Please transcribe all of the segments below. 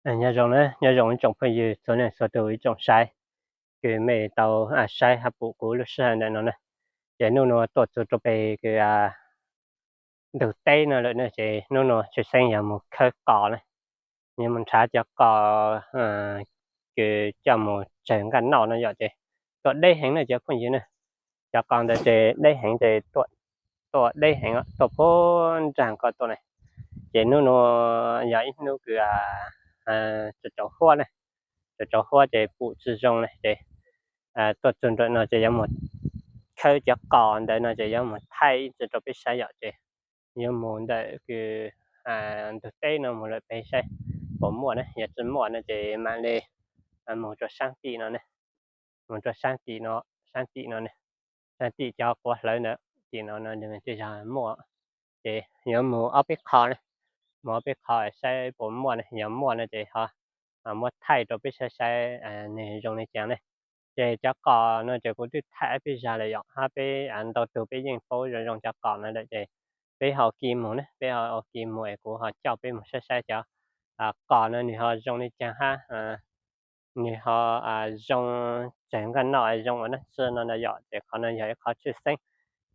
Nyob zoo na, nyob zoo ib tsoom phooj ywg txhua leej txhua tus, ib tsoom saib, kws mej tau saib hab pum kuv lub sij hawm ntawm no na. Ces hnub nuav tuaj txug rua peg kws ntug teb no lawm na, ces hnub nuav tshwj xeeb yog moog khawb qos na, yog moog nrhav cov qos kws coj moog tsawg nqaj noj no yom. Ces tuaj deb heev na cov phooj ywg na, cov qos ntawd ces deb heev ces tuaj deb heev, tuaj puag nraag ko tuaj na. Ces hnub nuav yog ib hnub kws tsaus huab na, tsaus huab ces pum tsi zoo na, ces tuaj txug nram no ces yuav moog khawb cov qos ntawd no ces yuav moog thaij ib tsi rua peb saib yom. Ces yuav moog ntawm kws ntug teb no moog lawm peg saib puas muaj na, yog tsi muaj no ces maam le moog rua saab tim no na, moog rua saab tim no, saab tim no, saab tim cov quav hlawv ntawd tim no no tej zag muaj. Ces yuav moog ob peb qho na, moog ob peb qho saib puas muaj na, yog muaj no ces ho muab thaij rua peb saib saib nwg zoo le caag ne. Ces cov qos no ces kuv twb thaij peb zag lawm yom, hab peb ntau tug peb yeej paub zoo zoo cov qos no lawm ces peb ho ua ke moog na, peb ho ua ke moog es kuv ho coj peb moog saib saib cov qos no nwg ho zoo le caag hab nwg ho zoo tsawg nqaj noj zoo ua dlaab tsi no na yom. Ces qhov no yog ib qhov tshwj xeeb,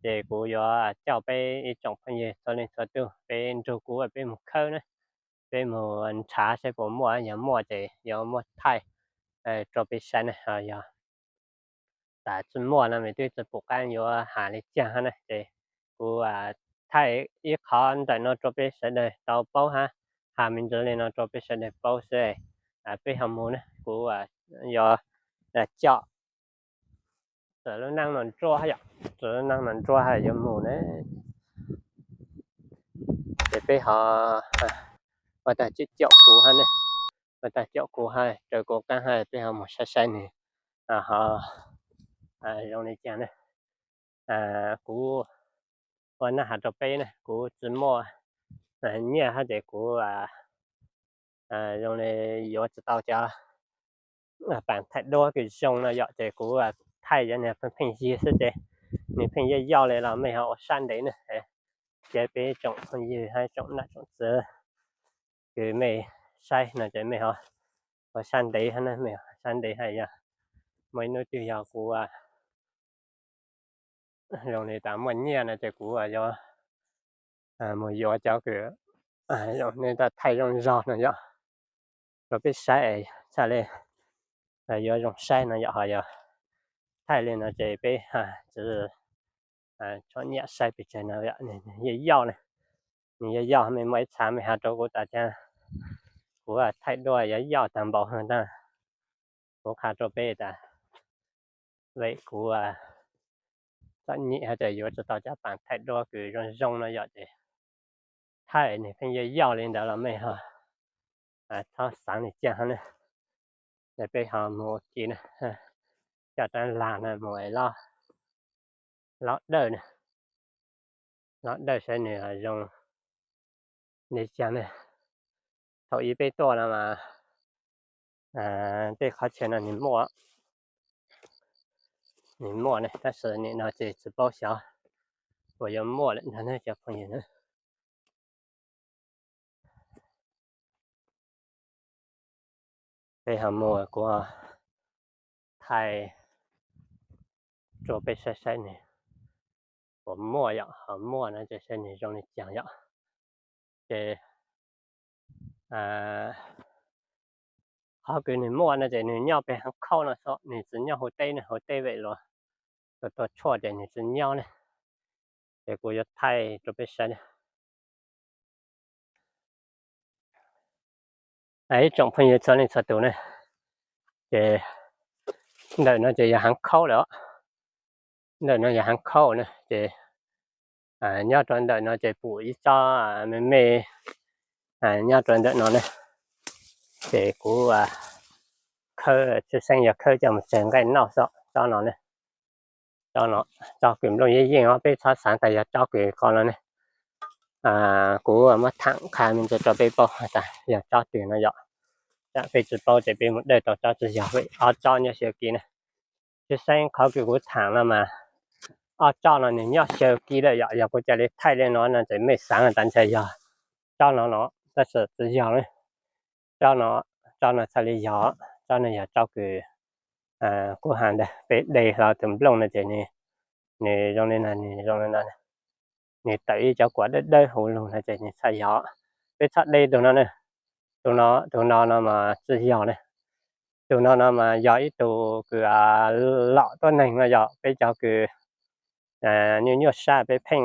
ces kuv yuav coj peb ib tsoom phooj ywg txhua leej txhua tug peb nrug kuv peb moog khawb na, peb moog nrhav saib puas muaj, yog muaj ces yuav muab thaij rua peb saib na, yog tas tsi muaj no mas twb tsi pum qaab yuav has le caag hab na. Ces kuv thaij ib qhov ntawm no rua peb sawv daws tau paub hab has me ntsis le no rua peb sawv daws paub xwb. Peb ho moog na, kuv yuav coj txawm lub neej no nruab yom, txawm lub neej no nruab hab yuav moog na. Ces peb ho ua tag tsi caum kuv hab ne, ua tag caum kuv hab raws kuv qaab hab peb ho moog saib saib nwg ho zoo le caag na. Kuv ua naj has rua peb na, kuv tsi muaj nyiaj hab ces kuv zoo le yuav tsi tau cov paam thaij duab kws zoo no yom. Ces kuv thaij cov nwg pheej yig xwb ces nwg pheej yog yoj le los mej ho ua sab ntev na. Ces peb tsoom phooj ywg hab tsoom nam tsoom txwv kws mej saib no ces mej ho ua sab ntev hab na, mej sab ntev hab yog muaj ib nub twg yog kuv zoo le tas muaj nyiaj no ces kuv yuav moog yuav cov kws thaij zoo zog no yom, rua peb saib txhaj le yuav zoo saib no yom. Ho yog thaij le no ces peb tsi tshua nyiam saib pes tsawg no, nwg yog yoj na, nwg yog yoj mej muaj ib txha mej has rua kuv tas caag kuv thaij duab yuav yoj taag npaum hab tas kuv qha rua peb tas vem kuv txom nyem hab tas yuav tsi tau cov paam thaij duab kws zoo zoo no yom. Ces thaij nwg pheej yog yoj le ntawd los mej ho txhob xaav le caag hab na. Ces peb ho moog ua ke na, coj rab lag no moog lob dawj na, lob dawj saib nwg zoo le caag na. Thaum ub peb tuaj no mas tej qhov chaw no nwg muaj, nwg muaj ne, tab sis nim no ces tsi paub xyov puas yuav muaj lawm ntag ne cov phooj ywg na. Peb ho muaj, kuv thaij rua peb saib saib nwg puas muaj yom, ho muaj no ces saib nwg zoo le caag yom. Ces qhov kws nwg muaj no ces nwg nyob peg haav khaub no xwb, nwg tsi nyob huv teb ne, huv teb vem luas tuaj tshuaj ces nwg tsi nyob ne. Ces kuv yuav thaij rua peb saib na. Ib tsoom phooj ywg txhua leej txhua tus na, ces ntawm no ces yog haav khaub lawm os. Ntawm no yog haav khaub na, ces nyob rua ntawm no ces pum ib tsob me me nyob rua ntawm no na. Ces kuv khawb, tshwj xeeb yog khawb coj mus tsawg nqaij noj xwb tsob no na. Tsob no, tsob kws nplooj yeej yeej os, peb txhob xaav tas yog tsob kws ko no ne. Kuv muab thaam qha me ntsis rua peb paub tas yog tsob twg no yom. Tsam peb tsi paub ces peb mus dawj tau tsob tsi yog. Ob tsob nyob xyaw kiv na. Tshwj xeeb qhov kws kuv thaam no mas ob tsob no nwg nyob xyaw kiv lawm yom. Yog kuv ca le thaij le no no ces mej xaav tas ntshe yog tsob no no, tab sis tsi yog le. Tsob no tsob no txhaj li yog, tsob no yog tsob kws kuv has ntawd, peb de hlo tus nplooj no ces nws zoo li no, nws zoo li no, nws tawm ib cov kuam dawb dawb huv lug no ces nws txhaj yog. Peb txhob de tus no na, tus no, tus no no mas tsis yog na. Tus no no mas yog ib tug kws lom tuab neeg no yog peb cov kws nyuaj nyuaj sab peb pheej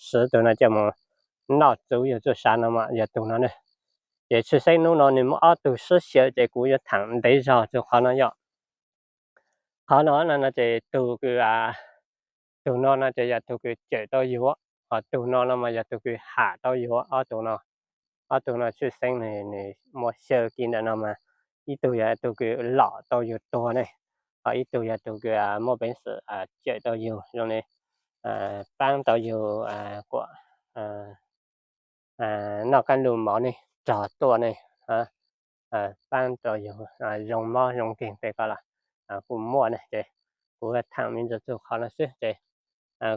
siv tus no coj mus noj txuv yug txuj sa no mas yog tus no na. Ces tshwj xeeb hnub no nws muaj ob tug sib xyaw ces kuv yuav tham ntev zog txug qhov no yom. Qhov no no ces tug kws, tus no no ces yog tug kws cawm tau yug, ho tug no no mas yog tug kws ham tau yug. Ob tug no, ob tug no tshwj xeeb nws muaj xyaw kiag ntawm no mas ib tug yog tug kws lom tau yug tuag ne, ho ib tug yog tug kws muaj peev xwm cawm tau yug zoo li paab tau yug kuam noj kab lug mov ne, rog tuaj ne, paab tau yug zoo mob zoo nkeeg tej ko los kuj muaj ne. Ces kuv tham me ntsis txug qhov no xwb ces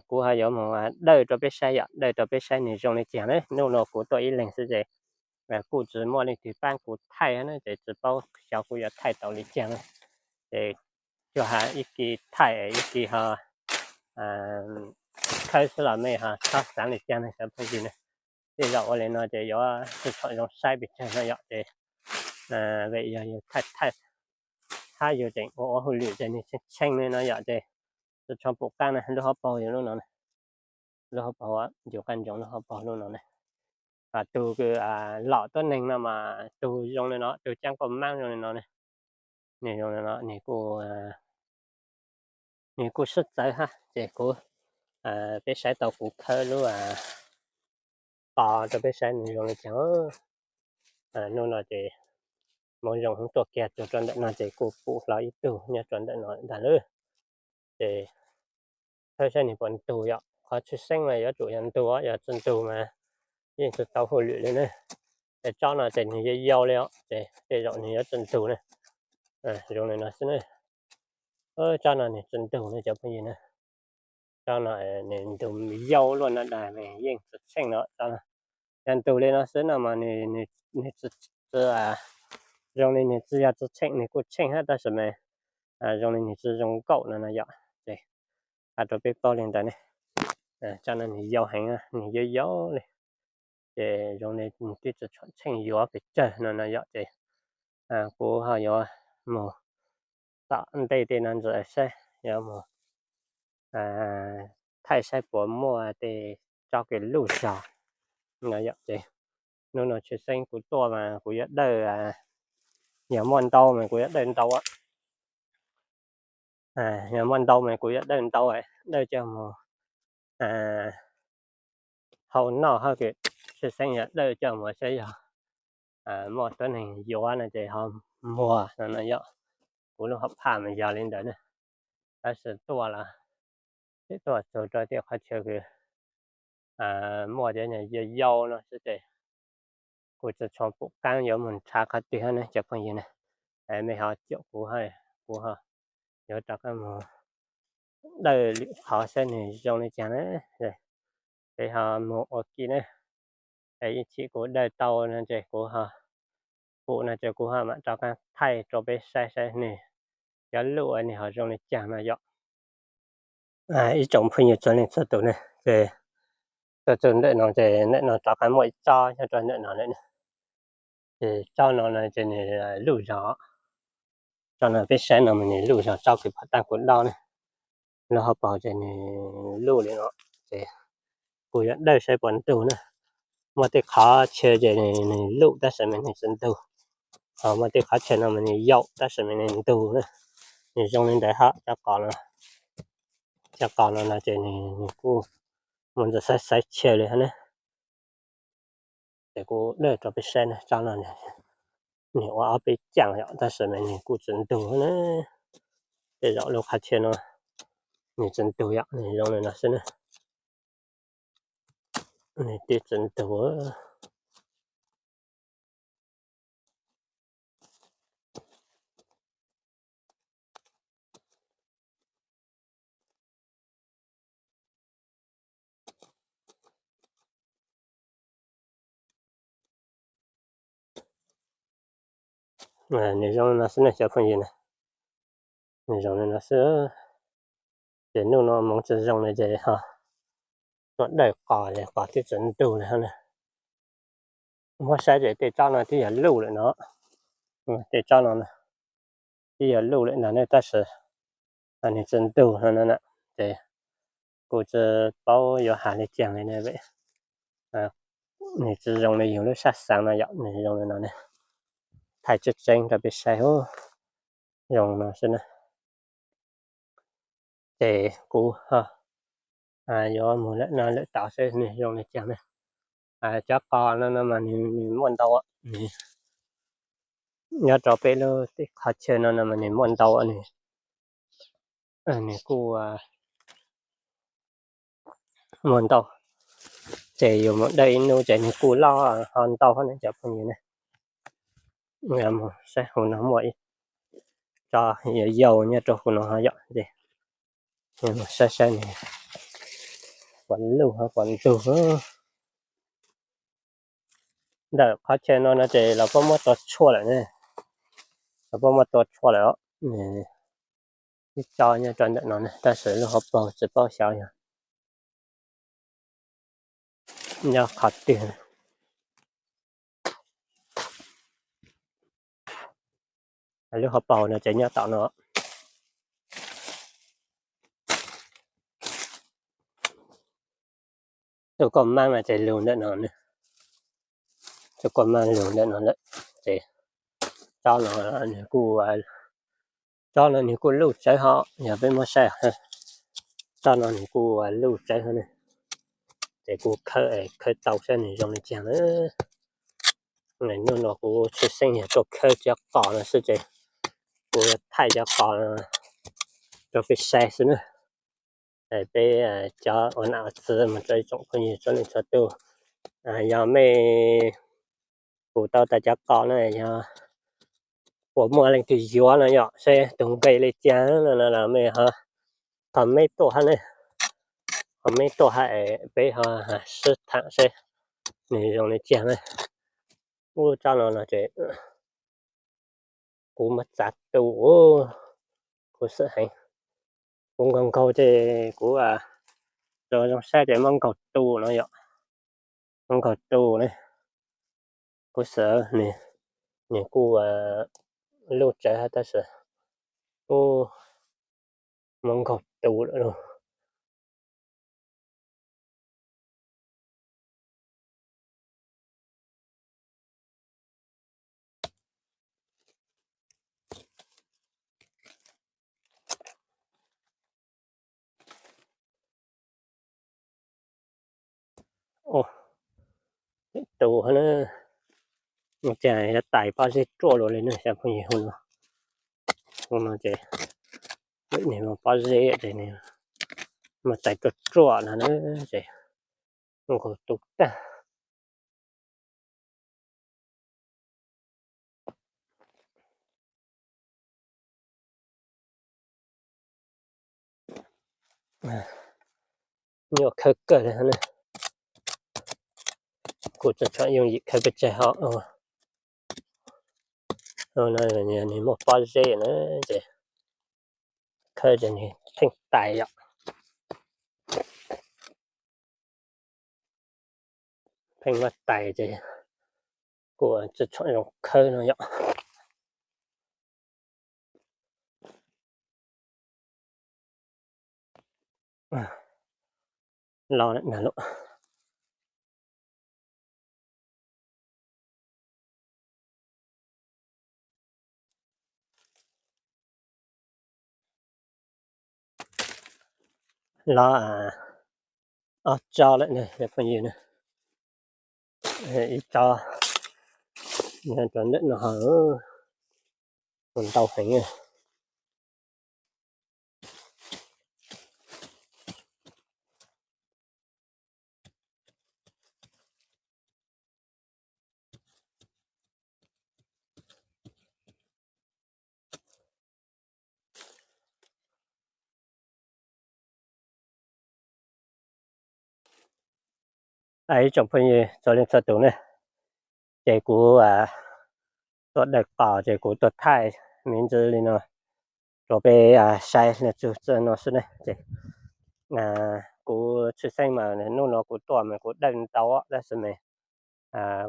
kuv ho yuav mus dawj rau peb saib yom, dawj rau peb saib nws zoo li caag na. Hnub no kuv tuaj ib leeg xwb ces kuj tsis muaj leej twg paab kuv thaij na, ces tsis paub xyov kuv yuav thaij tau li caag na. Ces cuag has ib kis thaij ib kis ho khawb xwb los mej ho txhob xaav li caag ne cov phooj ywg na. Tej zaum ua li no ces yuav tsis tshua zoo saib pes tsawg no yom, ces vim yog yus thaij thaij hab yus tseem ua ua hauj lwm ces nws tsheej tsheej li no yom, ces tsis tshua pum qaab na. Lub hauv paug yus lub no, lub hauv paug yus qab ntsoov lub hauv paug lub no na. Tug kws lom tuab neeg no mas tug zoo li no, tug caab kauj maab zoo li no ne, nws zoo li no, nws kuj, nws kuj sib txawv hab. Ces kuv, peb saib tau kuv khawb lub qos rau peb saib nws zoo li caag. Hnub no ces hmoov zoo hmoov tuaj kiag txug rau ntawm no ces kuj pum hlo ib tug nyob rau ntawm no ntag lawm. Ces khawb saib nws puas ntug yom, qhov tshwj xeeb mas yuav tsum yog ntug, yog tsis ntug mas yeej tsis tau hauj lwm li ne. Ces tsob no ces nws yau yau li os, ces tej zaum nws yuav tsis ntug ne. Zoo li no xwb ne. Tsob no nws tsis ntug ne cov phooj ywg na. Tsob no nws ntug yau luaj no dag, nws yeej tsis tsheej no. Tsob no yog ntug li no xwb no mas nws tsis, zoo li nws tsis yog tsis tsheej, nws kuj tsheej hab tab sis mas zoo li nws tsis zoo nkaum no no yom. Ces has rau peb paub li ntawd ne. Tsob no nws yau heev, nws yau yau li, ces zoo li nws twb tsis tshua tsheej yuav pes tsawg no no yom. Ces kuv ho yuav mus tom ntej tej no ntxiv saib, yuav mus thaij saib puas muaj tej tsob kws luj zog no yom. Ces hnub no tshwj xeeb kuv tuaj mas kuv yuav dawj, yog muaj ntau mas kuv yuav dawj ntau, yog muaj ntau mas kuv yuav dawj ntau, dawj coj mus hau noj hab kws tshwj xeeb yog dawj coj mus saib yog muaj tuab neeg yuav no ces ho muag no no yom. Kuv lub hom phaj mas yog li ntawd ne. Tab sis tuaj los twb tuaj txug rau tej qhov chaw kws muaj cov yau yau no xwb ces kuv tsis tshua pum qaab yuav mus nrhav qhov twg hab ne cov phooj ywg na. Mej ho caum kuv, kuv ho yuav rov qaab mus dawj lwm qhov saib nws zoo li caag na. Ces ho mus ua ke na. Ib chim kuv dawj tau no ces kuv ho pum no ces kuv ho mam rov qaab thaij rau peb saib saib nws cov luj nws ho zoo li caag no yom. Ib tsoom phooj ywg txhua leej txhua tus ne, ces tuaj txug ntawm no ces ntawm no rov qaab muaj ib tsob nyob rau ntawm no lawm ne. Ces tsob no no ces nws luj zog, tsob no peb saib no mas nws luj zog, tsob kws pom taab kuv dob ne, lub hauv paug ces nws luj li no. Ces kuv yuav dawj saib puas ntug na. Muaj tej qhov chaw ces nws luj tab sis mas nws tsis ntug, ho muaj tej qhov chaw no mas nws yau tab sis mas nws ntug na. Nws zoo li ntawd hab, cov qos no, cov qos no no ces nws kuj muaj ntsis xaiv xaiv chaw li hab na. Ces kuv dawj rau peb saib na, tsob no nws ua ob peb caag yom, tab sis mas nws kuj tsis ntug na. Tej zaum lub qhov chaw no nws tsis ntug yom, nws zoo li no xwb na. Nws twb tsis ntug. Nws zoo li no xwb ne cov phooj ywg na. Nws zoo li no xwb. Ces hnub no hmoov tsis zoo li ces ho muab dawj qos ces qos twb tsis ntug li na. Muab saib ces tej tsob no twb yog luj lawm no. Tej tsob no twb yog luj lawm no ne tab sis nws tsis ntug no na. Ces kuv tsis paub yuav hais li cas li ne. Nws tsis zoo li yus lub sab xeev no yom, nws zoo li no ne. Thaij tseeb tseeb rau peb saib, zoo no xwb na. Ces kuv yuav mus lawm no lawm tod seb nws zoo li cas ne. Cov qos no no mas nws muaj ntau, nws nyob rau peb lub teb qhov chaw no no mas nws muaj ntau, nws kuj muaj ntau. Ces yus mus dawj ib hnub ces nws kuj loj ho ntau ne cov phooj ywg ne. Mus saib hauv no muaj ib tsob yau yau nyob rau hauv no ho yom. Ces mus saib saib nws puas luj ho puas ntug. Ntawm qhov chaw no no ces los puab muab tua tshuaj lawm ne. Los puab muab tua tshuaj lawm os. Ib tsob nyob rau ntawm no ne tab sis lub hauv paug tsis paub xyov yog nyob qhov twg. Lub hauv paug no ces nyob tom no. Tus koj mab mas ces lug ntawm no, tus koj mab lug ntawm no lawm. Ces tsob no nws kuj, tsob no nws kuj luj tsawv ho, yog peb muab saib, tsob no nws kuj luj tsawv ho ne. Ces kuv khawb, khawb tau saib nws zoo li cas na. Hnub no kuv tshwj xeeb yog tuaj khawb cov qos no xwb ces kuv yuav thaij cov qos rau peb saib xwb na. Peb cov ua nam ua txiv mus rau ib tsoom phooj ywg txhua leej txhua tus, yog mej pum tau tas cov qos no yog puas muaj leej twg yuav no yom, seb tus nqi li cas no los mej ho comment tuaj hab ne, comment tuaj hab es peb ho sib tham seb nws zoo li cas na. Ub, tsob no no ces kuv muab txav tu, kuv xav heev, kuv nkaug nkaug ces kuv zoo zoo saib ces muab nkaug tu no yom, muab nkaug tu ne. Kuv xav nws kuj luj tsawv hab tab sis kuv muab nkaug tu lawm lauj. Tu na, ua cas yuav tais pob zeb ruaj luaj li ne cov phooj ywg. Hu no ces nws muaj pob zeb ces nws muaj tais ruaj ruaj no na, ces nkaug tu tag. Nyuaj khawb kawg li ne. Kuv tseem tshuav yooj yim khawb pes tsawg ho. Nws muaj pob zeb na, ces khawb ces nws pheej tais yom. Pheej muab tais ces kuv tseem tshuav zoo khawb no yom. Los na lub Los ob tsob lawm ne cov phooj ywg na. Ib tsob nyob rau ntawm no, ntau heev. Ib tsoom phooj ywg txhua leej txhua tus ne, ces kuv tuaj dawj qos ces kuv tuaj thaij me ntsis li no rau peb saib li txug txij no xwb ne. Ces kuv tshwj xeeb mas hnub no kuv tuaj mas kuv dawj ntau tab sis mas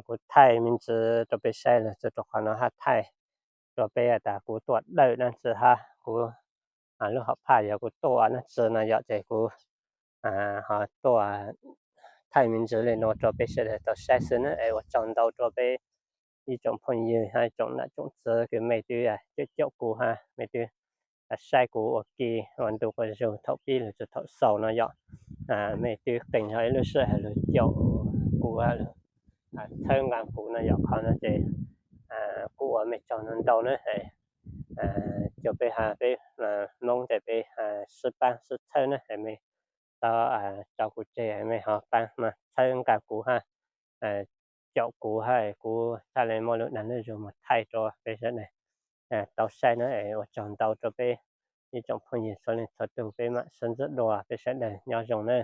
kuv thaij me ntsis rau peb saib li txug rau qhov no hab thaij rau peb tas kuv tuaj dawj dab tsi hab kuv lub hom phaj yog kuv tuaj dab tsi no yom. Ces kuv ho tuaj thaij me ntsis li no rau peb sawv daws tau saib xwb na. Es ua tsaug ntau rau peb ib tsoom phooj ywg hab tsoom nam tsoom txwv kws mej twb caum caum kuv hab mej twb saib kuv ua ke ua ntu ua zug thaum pib lug txug thaum xaus no yom. Mej twb qee ib lub sij hawm lug caum kuv, txhawb nqa kuv no yom. Qhov no ces kuv ua mej tsaug ntau na. Ces peb, peb Hmoob ces peb sib paab sib txhawb na, mej tau tso kuv tseg mej ho paab mas txhawb nqa kuv hab caum kuv hab kuv txhaj le muaj lub dag lub zug mus thaij rau peb sawv daws tau saib na. Es ua tsaug ntau rau peb ib tsoom phooj ywg txhua leej txhua tug, peb mam sib ntsib dua, peb sawv daws nyob zoo na.